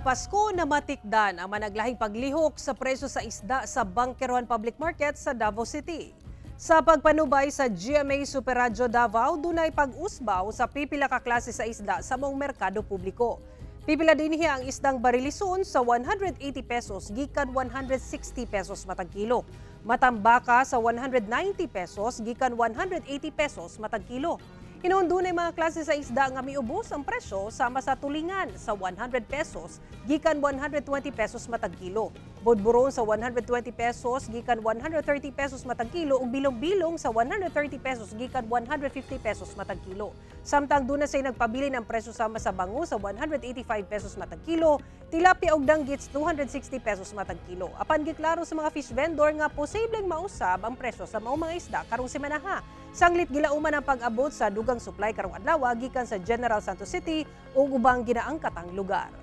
Pasko, namatikdan ang managlahing paglihok sa presyo sa isda sa Bangkerohan Public Market sa Davao City. Sa pagpanubay sa GMA Super Radyo Davao, dunay pag-usbaw sa pipila ka klase sa isda sa maong merkado publiko. Pipila dinhi ang isdang barilison sa 180 pesos gikan 160 pesos matag kilo. Matambaka sa 190 pesos gikan 180 pesos matag kilo. Hinuon dunay mga klase sa isda nga miubos ang presyo, sama sa tulingan sa 100 pesos gikan 120 pesos matag kilo. Budburon sa 120 pesos gikan 130 pesos matag kilo ug bilong-bilong sa 130 pesos gikan 150 pesos matag kilo. Samtang duna say nagpabilin ang presyo sama sa bango sa 185 pesos matag kilo, tilapia ug danggits 260 pesos matag kilo. Apan giklaro sa mga fish vendor nga posibleng mausab ang presyo sa maong mga isda karong semanaha. Sanglit gilauman ang pag-abot sa dugang supply karong adlaw gikan sa General Santos City ug ubang ginaangkatang lugar.